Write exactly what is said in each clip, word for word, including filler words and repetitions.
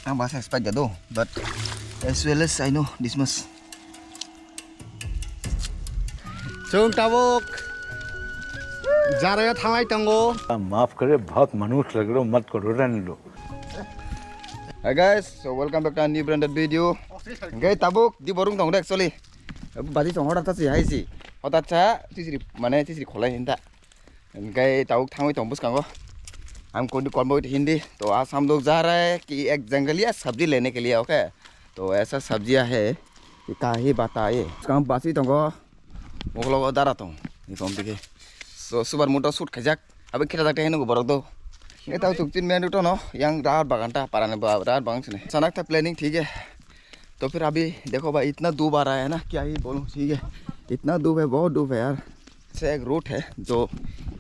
Ang bahasa expert jadu, but as well as I know this much. Chwng tabuk jaraya thanglai tongo. माफ करे, बहुत मनहूस लग रहे हो, मत करो, रहने दो। Hi guys, so welcome back to a new branded video. Guys, tabuk di borong tong actually. Baji tong hoda ta si hai si. Hoda cha tisri mane tisri kholai hinta. Hingke tabuk thangwi tong bwskango. Ang kodi kolmo Hindi. To aaj hum log ja rahe ki ek jangaliya sabji lene ke liye, okay? To aisa sabji hai, ye kahi bata ye. Bwskango basi tongo. Mokologo dara tong. Ni tom dike. So super moto shoot khaijak. Abi khela jakte heno borok do. Eta chukchin main road no. Yang rar bagan ta parani ba rar bagan sini. Sanak ta planning thik hai. तो फिर अभी देखो भाई, इतना धूप आ रहा है ना, क्या ही बोलूं, ठीक है, इतना धूप है, बहुत धूप है यार। से एक रूट है जो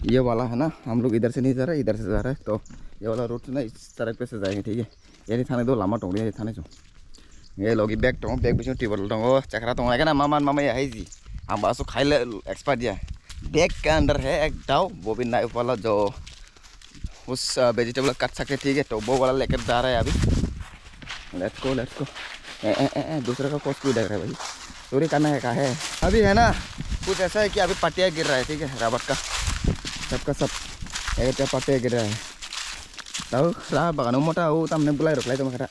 ये वाला है ना, हम लोग इधर से नहीं जा रहे, इधर से जा रहे हैं, तो ये वाला रूट से ना इस सड़क पे से जाएंगे, ठीक है। यानी थाने दो लामा टोंगरी है थाने जो। ये लोग बैग टोंग, बैग बिचों टेबल टोंग, चकरा टोंग लगे ना, मामा मामा ये है जी। हम बासु खाई ले एक्सपर्ट या। बैग के अंदर है एक दाव, वो भी नाइफ वाला जो उस, अ, वेजिटेबल काट सके, ठीक है, तो वो वाला लेकर जा रहा है अभी। Let's go, let's go। ए, ए, ए, ए, दूसरे का कॉस्ट क्यों देख रहा है भाई? चोरी करना है, कहाँ है? अभी है ना, कुछ ऐसा है कि अभी पत्तियाँ गिर रहा है, ठीक है, रबर का, सबका सब एक पत्तियाँ गिर रहा है। Tahu rah bagan o mota o tamne bulai rok lai tongma khe ta।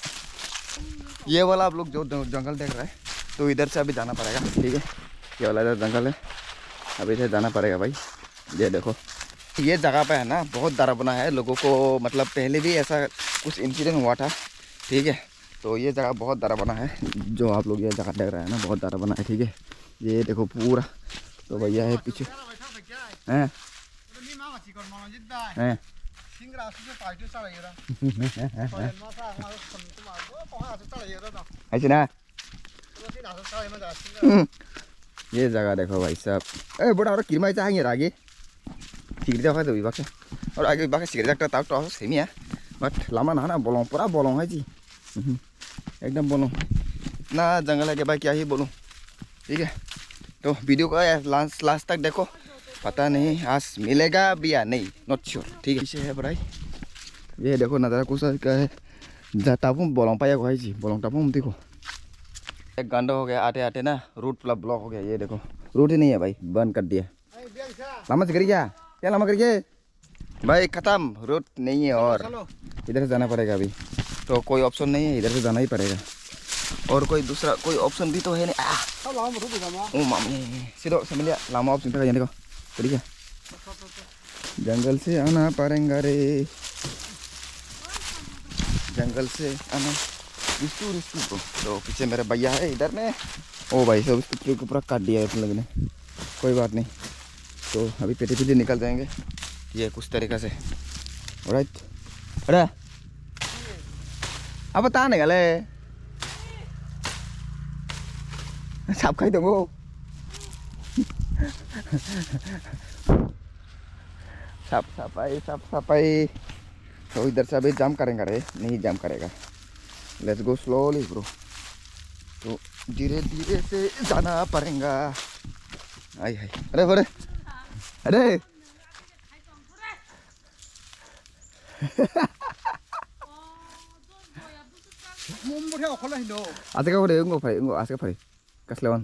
ये वाला आप लोग जो जंगल देख रहे हैं, तो इधर से अभी जाना पड़ेगा, ठीक है। ये वाला इधर जंगल है, अभी इधर जाना पड़ेगा भाई। ये देखो, ये जगह पे है ना, बहुत डरावना है लोगों को, मतलब पहले भी ऐसा कुछ इंसिडेंट हुआ था, ठीक है। तो ये जगह बहुत डरावना है, जो आप लोग ये जगह देख रहे हैं ना, बहुत डरावना है, ठीक है। ये देखो पूरा, तो भैया है पीछे, हैं? हैं? ऐसे ना। हम्म। ये जगह देखो भाई साहब। ए, बड़ा और किरमाई चाहेंगे आगे। Sikiri jak khe ibakhe. Oro age ibakhe sikiri jak ta tak to semi ya. But lama nana bolong pura bolong hai ji. Mhm. Ekdam bolong. इतना जंगल है कि भाई क्या ही बोलूं। ठीक है। तो वीडियो को लास्ट लास्ट तक देखो। पता नहीं आज मिलेगा भी या नहीं। Not sure। ठीक है। पीछे है भाई। ये देखो नज़ारा कुछ का है। जा तापुम bolong paya ko hai ji। Bolong tapumo देखो। एक घंटा हो गया आते आते ना। रूट पूरा ब्लॉक हो गया। ये देखो। रूट ही नहीं है भाई। बंद कर दिया। Lama sikiri kya? Kya lama kiri kya? भाई खत्म, रूट नहीं है और इधर से जाना पड़ेगा अभी। तो कोई ऑप्शन नहीं है, इधर से जाना ही पड़ेगा। और कोई दूसरा कोई ऑप्शन भी तो है नहीं। आ! ओ मामी, सीधो से मिलिया, लामा ऑप्शन पे जाने को। ठीक है। जंगल से आना पड़ेगा रे। जंगल से आना। Rescue, rescue bro. तो पीछे मेरे भैया है इधर में। ओ भाई, सब इसको पूरा काट दिया है उन लोगों ने। कोई बात नहीं। तो अभी पेटी पेटी निकल जाएंगे। ये कुछ तरीका से। ऑलराइट। अरे। अब ताने गले। साफ खाई दो। साफ सफाई, साफ सफाई। तो इधर से अभी जाम करेंगे रे, नहीं जाम करेगा। Let's go slowly, bro। तो धीरे धीरे से जाना पड़ेगा। आई हाय। अरे, अरे। अरे। Mum bwrhe okholai hino. Aswk phari, wngkha phari, wngkha aswk phari. Kaslewan।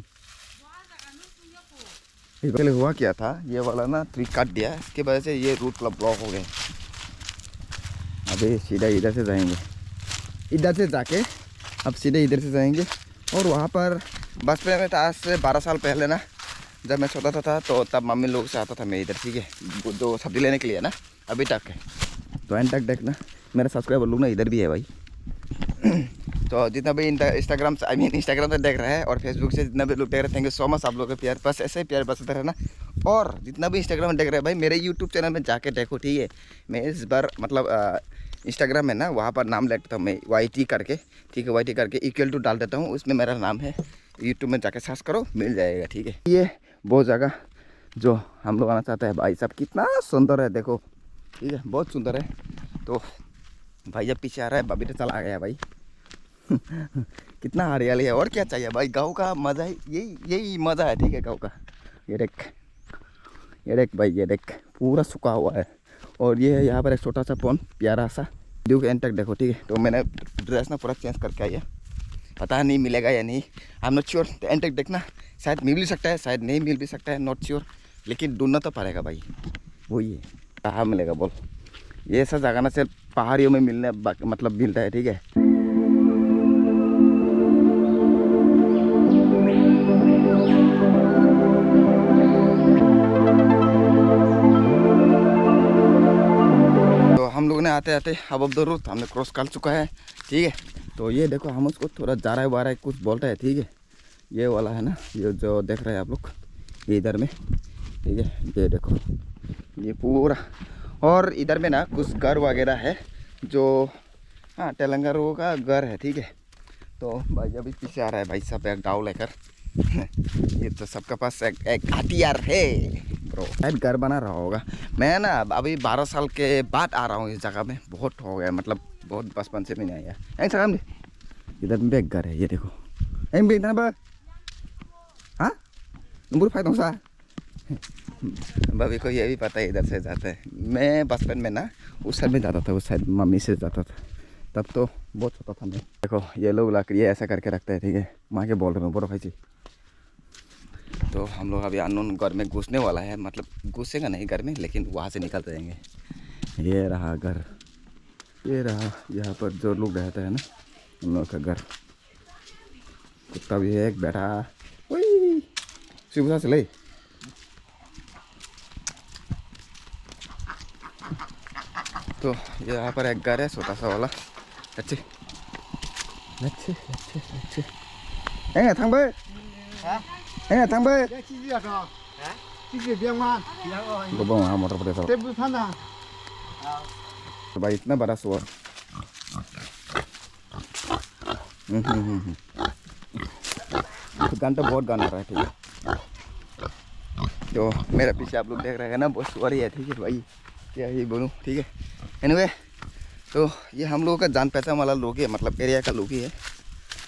ये पहले हुआ क्या था, ये वाला ना ट्री काट दिया, इसके वजह से ये रूट पूरा ब्लॉक हो गया। अभी सीधा इधर से जाएंगे, इधर से जाके अब सीधे इधर से जाएंगे। और वहाँ पर बचपन में था, आज से बारह साल पहले ना, जब मैं छोटा था, था तो तब मम्मी लोग से आता था मैं इधर, ठीक है, वो जो सब्जी लेने के लिए ना, अभी तक है। तो एंड तक देखना। मेरा सब्सक्राइबर लोग ना इधर भी है भाई। तो जितना भी इंस्टाग्राम से, आई मीन इंस्टाग्राम से देख रहे हैं और फेसबुक से जितना भी लोग देख रहे हैं, थैंक यू सो मच आप लोगों के प्यार, बस ऐसे ही प्यार बरसाते रहना। और जितना भी इंस्टाग्राम में देख रहे हैं भाई, मेरे यूट्यूब चैनल में जाके देखो, ठीक है। मैं इस बार मतलब इंस्टाग्राम में ना वहाँ पर नाम लिख देता हूँ मैं, वाई टी करके, ठीक है, वाई टी करके इक्वल टू डाल देता हूँ, उसमें मेरा नाम है। यूट्यूब में जाके सर्च करो, मिल जाएगा, ठीक है। ये वो जगह जो हम लोग आना चाहते हैं भाई साहब, कितना सुंदर है देखो, ठीक है, बहुत सुंदर है। तो भाई जब पीछे आ रहा है, भाभी तो चला गया भाई। कितना हरियाली है, और क्या चाहिए भाई, गाँव का मज़ा है, यही यही मज़ा है, ठीक है, गाँव का। ये देख, ये देख भाई, ये देख, पूरा सूखा हुआ है। और ये है यहाँ पर एक छोटा सा पॉन्ड, प्यारा सा। वीडियो को एंड तक देखो, ठीक है। तो मैंने ड्रेस ना पूरा चेंज करके आया, पता नहीं मिलेगा या नहीं, आई एम नॉट श्योर। तो एंड तक देखना, शायद मिल भी सकता है, शायद नहीं मिल भी सकता है, नॉट श्योर, लेकिन ढूंढना तो पड़ेगा भाई। वही है, कहाँ मिलेगा बोल? ये ऐसा जगह ना सिर्फ पहाड़ियों में मिलने बा-, मतलब मिलता है, ठीक है। तो हम लोग ने आते आते अब अब जरूर हमने क्रॉस कर चुका है, ठीक है। तो ये देखो, हम उसको थोड़ा जारा वारा कुछ बोलता है, ठीक है। ये वाला है ना, ये जो देख रहे हैं आप लोग, ये इधर में, ठीक है। ये देखो, ये पूरा, और इधर में ना कुछ घर वगैरह है जो, हाँ, तेलंगाना का घर है, ठीक है। तो भाई अभी पीछे आ रहा है भाई साहब एक दाव लेकर। ये तो सबके पास एक, एक हथियार है ब्रो। शायद घर बना रहा होगा। मैं ना अभी बारह साल के बाद आ रहा हूँ इस जगह में, बहुत हो गया, मतलब बहुत बचपन से भी नहीं आया। Ang sakam di. Kita bek gare, ये देखो। Ang bek na ba? हाँ? Number फाइव दो सा। भाभी को ये भी पता है इधर से जाता है। मैं बचपन में ना उस साइड में जाता था, उस साइड मम्मी से जाता था। तब तो बहुत छोटा था मैं। देखो ये लोग लकड़ी ऐसा करके रखते हैं, ठीक है। माँ के बोल रहे हैं, बड़ा भाई जी। तो हम लोग अभी अननोन घर में घुसने वाला है, मतलब घुसेगा नहीं घर में, लेकिन वहाँ से निकल जाएंगे। ये रहा घर, ये रहा यहाँ पर जो लोग रहता है ना, उन लोग का घर। कुत्ता भी है एक बैठा। ओए, शिव सा चले। तो यहाँ पर एक घर है छोटा सा वाला। अच्छे, अच्छे, अच्छे, अच्छे। ए, थांबाय। हाँ? ए, थांबाय। ये चीज़ है तो। हाँ? चीज़ है, बियां मान। बियां मान। गोबां वहाँ मोटर पर देखो। टेबल खाना। तो भाई इतना बड़ा सुअर। हम्म, हम्म, हम्म, हम्म। तो गान तो बहुत गाना रहा है, ठीक है। तो मेरा पीछे आप लोग देख रहे हैं ना, बहुत सुअर ही है, ठीक है भाई, क्या ही बोलूँ, ठीक है। एनीवे, तो ये हम लोगों का जान पहचान वाला लोग ही है, मतलब एरिया का लोग ही है,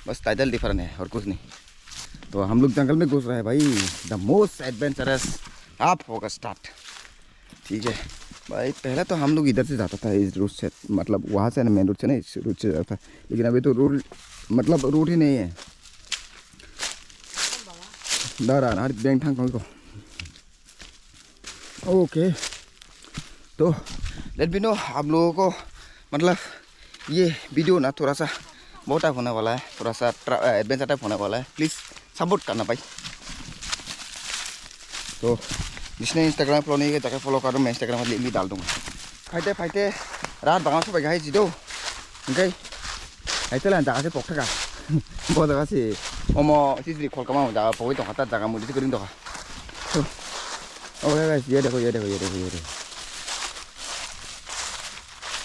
बस टाइटल डिफरेंट है और कुछ नहीं। तो हम लोग जंगल में घुस रहे हैं भाई, the most adventurous, आप होगा स्टार्ट। ठीक है भाई, पहले तो हम लोग इधर से जाता था, इस रूट से, मतलब वहाँ से ना, मेन रूट से ना, इस रूट से जाता था। लेकिन अभी तो रूट, मतलब रूट ही नहीं है। दारा ना, बेंग थांग को। ओके, तो लेट मी नो आप लोगों को, मतलब ये वीडियो ना थोड़ा सा बहुत टाइप होने वाला है, थोड़ा सा एडवेंचर टाइप होने वाला है, प्लीज सपोर्ट करना भाई। तो जिसने इंस्टाग्राम फॉलो नहीं किया, जाके फॉलो करो, मैं इंस्टाग्राम पर लिंक भी डाल दूंगा। फाइटे फाइटे रात बागान से भाई Jido, okay. Ai tela jaga se pok thaka. Bo jaga se omo sisri khol kama jaga pogwi tongkha, ta jaga mudi se kwrwng tongkha. Oh guys, ye dekho, ye dekho, ye dekho, ye dekho.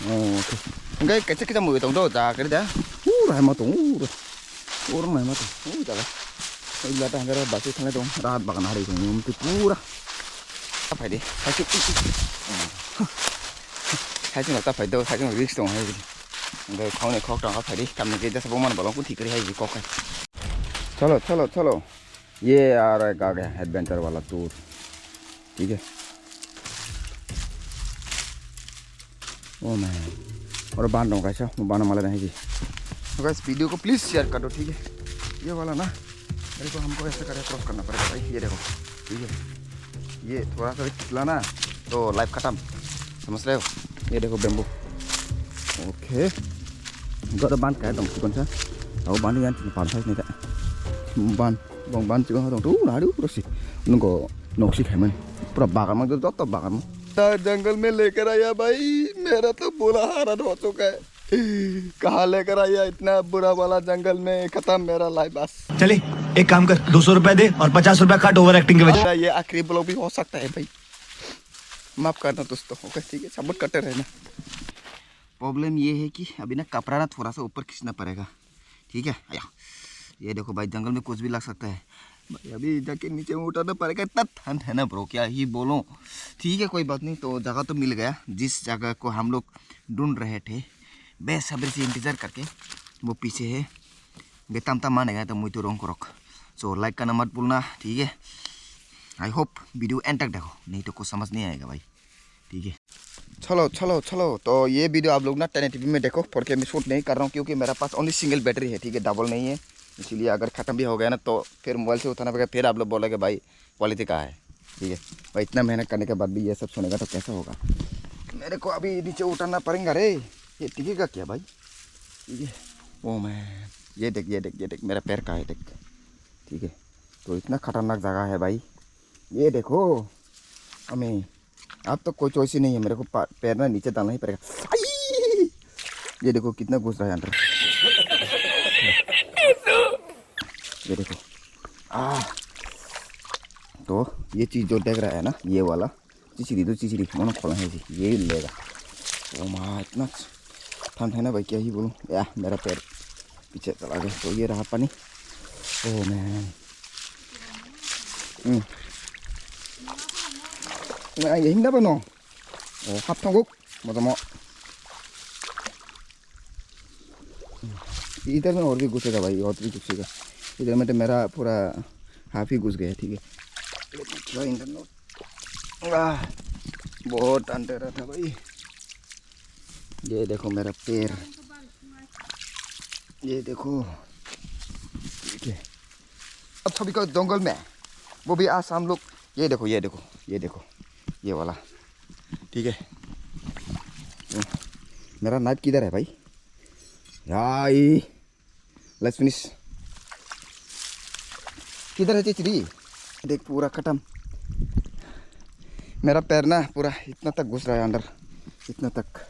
Oh, okay. Hingke kaisa kisa mui tong do, jaga kari da. Ur hai ma tong, ur. Ur hai ma tong, ur jaga. Ui lata hingke basi thangna tong, rat bagan hari tong, um tu pura. Phai de, phai de. Hai sing ta phai do, hai sing risk tong hai. Hingke khong ni khok tong phai de, tam ni ke jasa bo man bolong kun thik kari hai kok hai. Chalo, chalo, chalo. ये आ रहा है आगे एडवेंचर वाला टूर, ठीक है। Oh man, और बांध रहा हूँ कैसा, वो बांध माला नहीं जी। तो गाइस, वीडियो को प्लीज शेयर कर दो, ठीक है। ये वाला ना, मेरे को, हमको ऐसे करके क्रॉस करना पड़ेगा भाई, ये देखो, ठीक है। ये थोड़ा सा भी फिसला ना तो लाइफ खत्म, समझ रहे हो? ये देखो bamboo. Okay, goro ban kaya tong chikon sa, tao ban yan chini pan sai nita ban, bong ban chikon tong tu nari urosi nungko noksi khaimani pura bagan ma joto bagan ma. जंगल में लेकर आया भाई, मेरा तो बुरा हालत हो चुका है। कहाँ लेकर आया इतना बुरा वाला जंगल में, खत्म मेरा लाइफ बस। चले, एक काम कर, दो सौ रुपए दे और पचास रुपए काट ओवर एक्टिंग के वजह। ये आखिरी ब्लॉग भी हो सकता है भाई, माफ करना दोस्तों, ओके ठीक है, सपोर्ट करते रहना। प्रॉब्लम ये है कि अभी ना कपड़ा ना थोड़ा सा ऊपर खींचना पड़ेगा, ठीक है। आया, ये देखो भाई, जंगल में कुछ भी लग सकता है भाई, अभी जाके नीचे में उतरना पड़ेगा, इतना ठंड है ना ब्रो, क्या ही बोलूं। ठीक है, कोई बात नहीं, तो जगह तो मिल गया, जिस जगह को हम लोग ढूंढ रहे थे बेसब्री से इंतजार करके, वो पीछे है। Betam tam mane ga to mui tu rong korok. So like करना मत भूलना, ठीक है। I hope video end तक देखो, नहीं तो कुछ समझ नहीं आएगा भाई, ठीक है। चलो चलो चलो, तो ये वीडियो आप लोग ना टेन एटी पी में देखो, फोर के में शूट नहीं कर रहा हूँ क्योंकि मेरा पास ओनली सिंगल बैटरी है, ठीक है, डबल नहीं है। इसीलिए अगर ख़त्म भी हो गया ना तो फिर मोबाइल से उठाना पड़ेगा, फिर आप लोग बोलेगा भाई क्वालिटी कहाँ है, ठीक है। भाई इतना मेहनत करने के बाद भी ये सब सुनेगा तो कैसा होगा। मेरे को अभी नीचे उतरना पड़ेगा रे। ये टिकेगा क्या भाई? ठीक है। ओ मैं, ये देख, ये देख, ये देख, मेरा पैर का है देख। ठीक है, तो इतना खतरनाक जगह है भाई। ये देखो, अमी, अब तो कोई चॉइस ही नहीं है, मेरे को पा-, पैर ना नीचे डालना ही पड़ेगा। आई! ये देखो कितना घुस रहा है अंदर। ये देखो। आ, तो ये चीज़ जो देख रहा है ना, ये वाला, चिचिरी, दो चिचिरी, मनो खोला है जी, ये लेगा। ओ माँ, इतना ठंड है ना भाई, क्या ही बोलूँ। या, मेरा पैर पीछे चला गया। तो ये रहा पानी। Oh man. Hmm. Nah, ya, hindi ba, no? Oh, hap thanguk. Mo, mo. इधर में और भी घुसेगा भाई, और भी घुसेगा। इधर में तो मेरा पूरा हाफ ही घुस गया, ठीक है। Let me try in the north. आह, बहुत अंधेरा था भाई। ये देखो मेरा पैर, ये देखो, ठीक है। अब सभी को जंगल में, वो भी आज हम लोग, ये देखो, ये देखो, ये देखो, ये वाला, ठीक है। मेरा नाइफ किधर है भाई? याई, let's finish। किधर है चिचरी? देख, पूरा खत्म। मेरा पैर ना पूरा इतना तक घुस रहा है अंदर, इतना तक।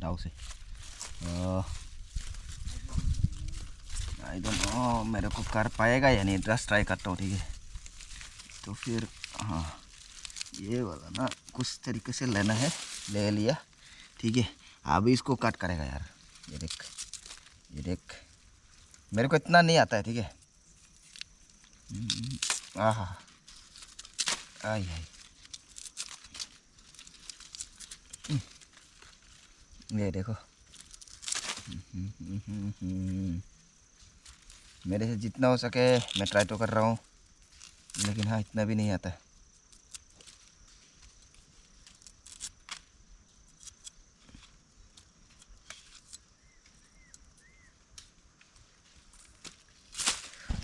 Daw se. Uh, I don't know, मेरे को कर पाएगा या नहीं, just try करता हूँ, ठीक है। तो फिर, हाँ, ये वाला ना कुछ तरीके से लेना है, ले लिया, ठीक है। अभी इसको कट करेगा यार, ये देख, ये देख, मेरे को इतना नहीं आता है, ठीक है। हम्म, आहा, आई, आई। हम्म, ये देखो। हम्म, हम्म, हम्म, हम्म। मेरे से जितना हो सके मैं ट्राई तो कर रहा हूँ, लेकिन हाँ, इतना भी नहीं आता।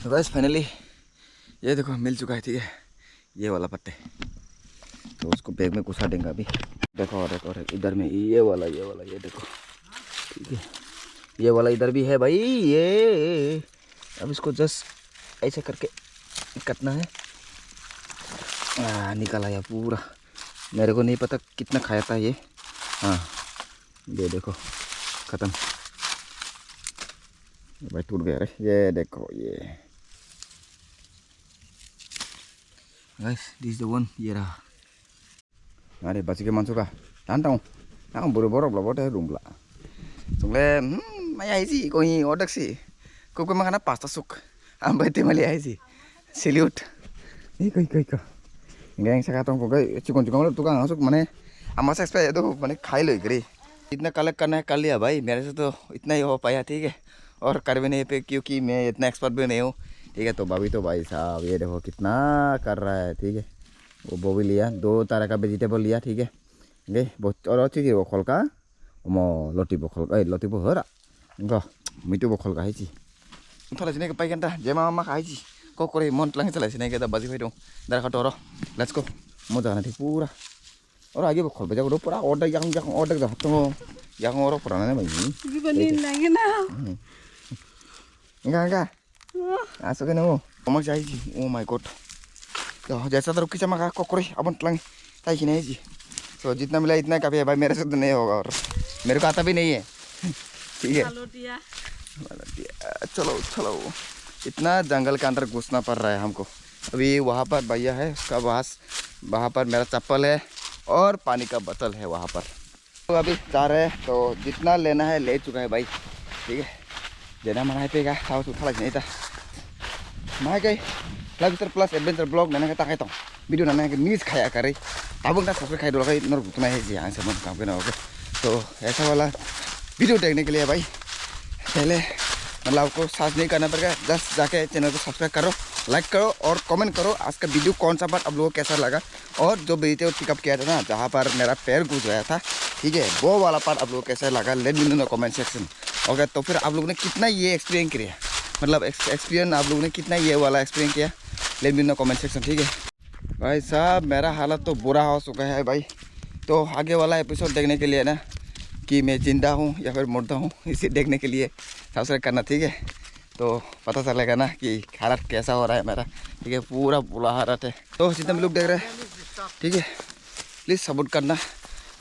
तो गाइस, फाइनली ये देखो, मिल चुका है, ठीक है, ये वाला पत्ते। तो उसको बैग में घुसा देंगे अभी। देखो, देखो, देखो, इधर में ये वाला, ये वाला, ये देखो, ठीक है, ये वाला इधर भी है भाई। ये अब इसको जस्ट ऐसे करके काटना है। आ, निकल आया पूरा। मेरे को नहीं पता कितना खाया था ये। हाँ, ये देखो, खत्म। भाई, टूट गया रे। ये देखो, ये। Guys, this is the one, ये रहा। Are, bachike mansuka. Tantang. Ang buru borok lo bote room la. Tungle, hmm, maya isi ko hi odak si. Ko ko makana pasta suk. Ambai te mali aisi. Salute. Iko, iko, iko. Geng saka tong ko gai chikon chikon lo tukang asuk mane. Ama sa expect do mane khai lo gri. इतना कलेक्ट करना है कर लिया भाई, मेरे से तो इतना ही हो पाया, ठीक है। और कर भी नहीं पे क्योंकि मैं इतना एक्सपर्ट भी नहीं हूँ, ठीक है। तो भाभी तो भाई साहब ये देखो कितना कर रहा है, ठीक है। वो वो भी लिया, दो तरह का वेजिटेबल लिया, ठीक है। ले बहुत और अच्छी चीज वो खोल का, मो लोटी वो खोल का, ए, लोटी वो हरा, इनको मीठू वो खोल का है जी। Thala sini ke pai kanta, jema ma khai ji. Kokore mon tlang thala sini ke da baji phai dong. Dar kha toro. Let's go. Mo jana thik pura. Oro age bo khol bejak ro pura order yang yang order da tongo. Yang oro pura na mai. Bibani nangena. Enggak enggak. Asuk ke nemu. Omak jai ji. Oh my god. Yo, jasa taruh kisah maka kokore abon tlang. Tai sini ji. So jitna mila itna kafi hai bhai, mere se to nahi hoga aur mere ko aata bhi nahi hai. ठीक है। चलो दिया। चलो, चलो। इतना जंगल के अंदर घुसना पड़ रहा है हमको। अभी वहाँ पर भैया है, उसका पास, वहाँ पर मेरा चप्पल है और पानी का बोतल है वहाँ पर। तो अभी जा रहे हैं, तो जितना लेना है ले चुका है भाई, ठीक है। Jena mana hai pega, tahu tu thalai sini ta. Mai kai, Love Star Plus Adventure Vlog nana kata kai tong. Video nana ke miss khaya kari. Abang na subscribe khai dolo khai nor butuna hai ji ang samon kam kena, okay. तो ऐसा वाला वीडियो देखने के लिए भाई पहले मतलब आपको सर्च नहीं करना पड़ेगा, जस्ट जाके चैनल को सब्सक्राइब करो, लाइक करो और कमेंट करो। आज का वीडियो कौन सा पार्ट आप लोगों को कैसा लगा, और जो वीडियो पिकअप किया था ना, जहाँ पर मेरा पैर घुस गया था, ठीक है, वो वाला पार्ट आप लोगों को कैसा लगा, let me know comment section. Okay, तो फिर आप लोगों ने कितना ये एक्सपीरियंस किया, मतलब एक्सपीरियंस आप लोगों ने कितना ये वाला एक्सपीरियंस किया, late me know comment section, ठीक है। भाई साहब, मेरा हालत तो बुरा हो चुका है भाई। तो आगे वाला एपिसोड देखने के लिए ना, कि मैं जिंदा हूँ या फिर मुर्दा हूँ, इसे देखने के लिए सब्सक्राइब करना, ठीक है। तो पता चलेगा ना कि हालत कैसा हो रहा है मेरा, ठीक है, पूरा बुरा हालत है। तो जितने भी लोग देख रहे हैं, ठीक है, प्लीज सपोर्ट करना।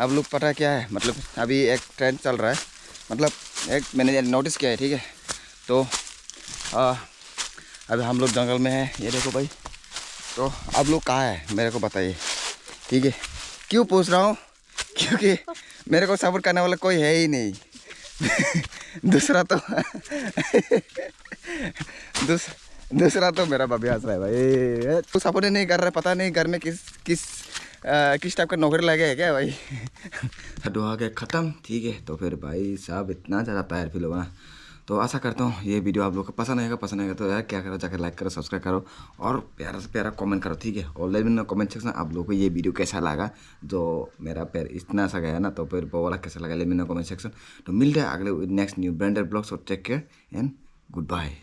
आप लोग पता क्या है, मतलब अभी एक ट्रेंड चल रहा है, मतलब एक मैंने नोटिस किया है, ठीक है। तो आ, अभी हम लोग जंगल में है, ये देखो भाई। तो आप लोग कहाँ है मेरे को बताइए, ठीक है। क्यों पूछ रहा हूँ, क्योंकि मेरे को सपोर्ट करने वाला कोई है ही नहीं। दूसरा तो दूस, दूसरा तो मेरा भाभी हंस रहा है भाई। तो सपोर्ट ही नहीं कर रहा, पता नहीं घर में किस किस आ, किस टाइप का नौकरी लगे है क्या भाई? दुआ के खत्म, ठीक है। तो फिर भाई साहब, इतना ज़्यादा टायर्ड फील होगा ना। तो आशा करता हूँ ये वीडियो आप लोग को पसंद आएगा। पसंद आएगा तो यार क्या करो, जाकर लाइक करो, सब्सक्राइब करो और प्यारा से प्यारा कमेंट करो, ठीक है। और late me know comment section आप लोगों को ये वीडियो कैसा लगा, जो मेरा पैर इतना सा गया ना, तो फिर वो वाला कैसा लगा, let me know comment section. तो मिलते हैं अगले नेक्स्ट न्यू ब्रांडेड ब्लॉग्स। और take care and good bye.